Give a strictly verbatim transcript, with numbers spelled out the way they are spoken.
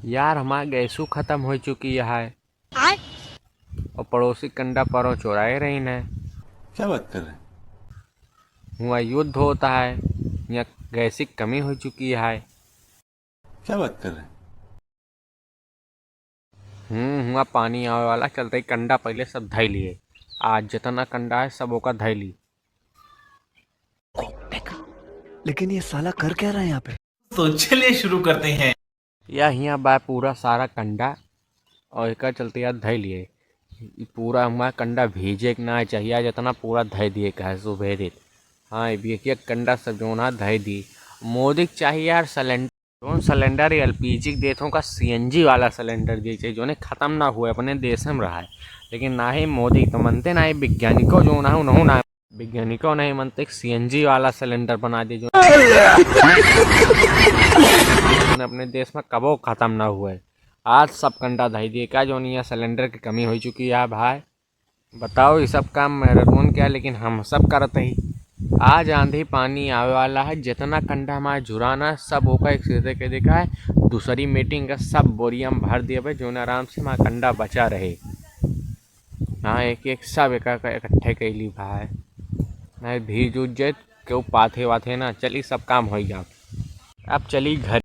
यार, हमार गैसू खतम होइ चुकी है। आय? और पड़ोसी कंडा परो चोराए रही न। क्या बात कर रहे हैं? हुआ युद्ध होता है, यहाँ गैस की कमी होइ चुकी है। क्या बात कर रहे हैं? हम्म, हुआ पानी आवे वाला, चलते ही कंडा पहले सब धई लिए। आज जितना कंडा है, सब ओका धई ली। लेकिन ये साला कर क्या रहा है यहाँ पे? तो चलिए शुरू करते हैं। या हियाँ बा पूरा सारा कंडा और एकर चलते यार धई लिए। ई पूरा हमारा कंडा भीजे के ना चाहिए, आज इतना पूरा धई दिए का है सुबह दिन। हाँ, ये भी एक, एक कंडा सब जौन है धई दी। मोदी के चाहिए यार सिलेंडर, जौन सिलेंडर एलपीजी के देत हों का सीएनजी वाला सिलेंडर दिए चाहिए, जौन खत्म ना हुए, अपने देश में रहा है। लेकिन ना ही मोदी तो मनते ना ही, वैज्ञानिकों जौन है उन्हों ना, वैज्ञानिकों नहीं मनते कि सीएनजी वाला सिलेंडर बना दे, जौन अपने देश में कबो खत्म ना हुए। आज सब कंडा धई दिए का, जौन यहाँ सिलेंडर की कमी होइ चुकी है भाई। बताओ, ये सब काम मेहररुअन क्या, लेकिन हम सब करत ही। आज आंधी पानी आवे वाला है, जितना कंडा हमारा झुराना है, सब ओका एक सीधे के देखा है, दूसरी मीटिंग का सब बोरिया में भर दिए भाई, जौन आराम से हमारा कंडा बचा रहे। हाँ, एक एक सब एक एक इकट्ठे कैली भाई, नहीं भीज उज जाए, केहू पाथे वाथे ना, चली सब काम होइ जाओ। अब चली घर।